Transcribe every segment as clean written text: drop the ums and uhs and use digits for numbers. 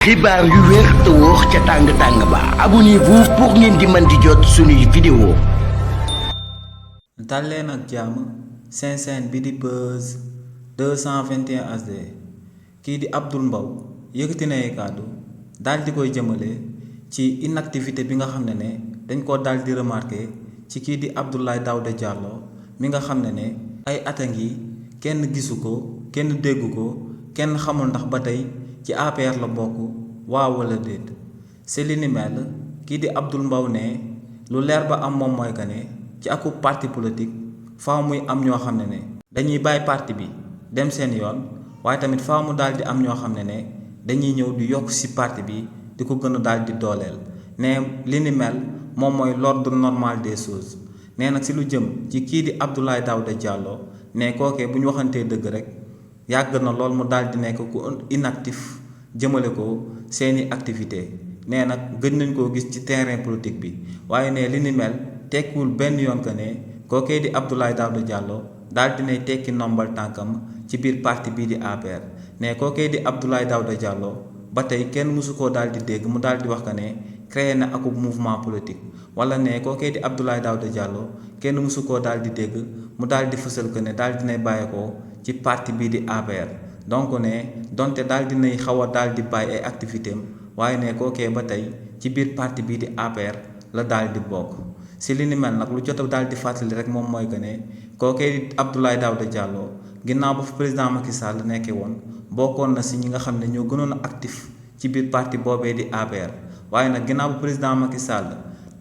xibaar yu wér te wóor ca tàng ba abonnez-vous pour ngeen di mën di jot suñuy vidéo. dal leen ak jàmm seen chaîne bi di Buzz 221 HD kii di Abdoul Mbow yëkkati na ay kàddu daal di koy jëmale ci inactivité bi nga xam ne dañ koo daal di remarqué ci kii di Abdoulaye Daouda Diallo mi nga xam ne ay at a ngi kenn gisu ko kenn déggu ko kenn xamul ndax ba tey ci APR la bokk waaw wala déet si li ni mel kii di Abdoul Mbow ne lu leer ba am moom mooy que ne ci akub parti politique faaw muy am ñoo xam ne dañuy bàyyi parti bi dem seen yoon waaye tamit faaw mu daal di am ñoo xam ne dañuy ñëw di yokk ci parti bi di ko gën a daal di dooleel ne li ni mel moom mooy l'ordre normal des choses nee nag ci lu jëm ci kii di Abdoulaye Daouda Diallo ne kookee bu ñu waxantee dëgg rek yàgg na lool mu daal di nekk ku inactif jëmale ko seeni activité nee nag gën nañ koo gis ci terrain politique bi waaye ne li ni mel tekkiwul benn yoon que ne kookee di Abdoulaye Daouda Diallo daal dinay tekki nombal tànkam ci biir parti bii di APR ne kookee di Abdoulaye Daouda Diallo ba tey kenn mësu koo daal di dégg mu daal di wax que ne créé na akub mouvement politique wala ne kookee di Abdoulaye Daouda Diallo kenn mësu koo daal di dégg mu daal di fësal que ne daal dinay bàyyeekoo ci parti bii di APR donc ne donte daal dinay xaw a daal di bàyyi ay activité am waaye ne kookee ba tey ci biir parti bii di APR la daal di bokk si li ni mel nag lu jot a daal di fàttali rek moom mooy que ne kookee di Abdoulaye Daouda Diallo ginnaaw ba fi président Macky Sall nekkee woon bokkoon na si ñi nga xam ne ñoo gënoon a actif ci biir parti boobee di APR waaye nag ginnaaw ba président Macky Sall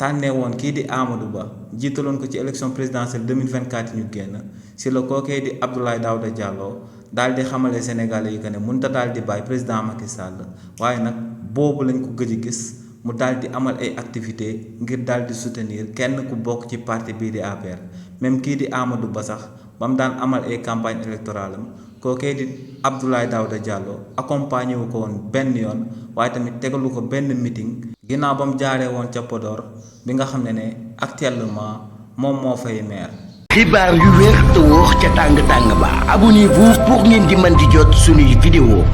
tànnee woon kii di Amadou Ba jiitaloon ko ci élection présidentielle 2024 ñu génn si la kookee di Abdoulaye Daouda Diallo daal di xamale Sénégalais yi que ne mënut a daal di bàyyi président Macky Sall waaye nag boobu lañ ko gëj a gis mu daal di amal ay activité ngir daal di soutenir kenn ku bokk ci parti bii di APR même kii di Amadou Ba sax ba mu daan amal ay campagne électorale am kookee di Abdoulaye Daouda Diallo accompagné wu ko woon benn yoon waaye tamit tegalu ko benn meeting ginnaaw ba mu jaaree woon ca Podor bi nga xam ne actuellement moom moo fay maire. xibaar yu wér te wóor ca tàng ba abonnez-vous pour ngeen di mën di jot suñuy vidéo.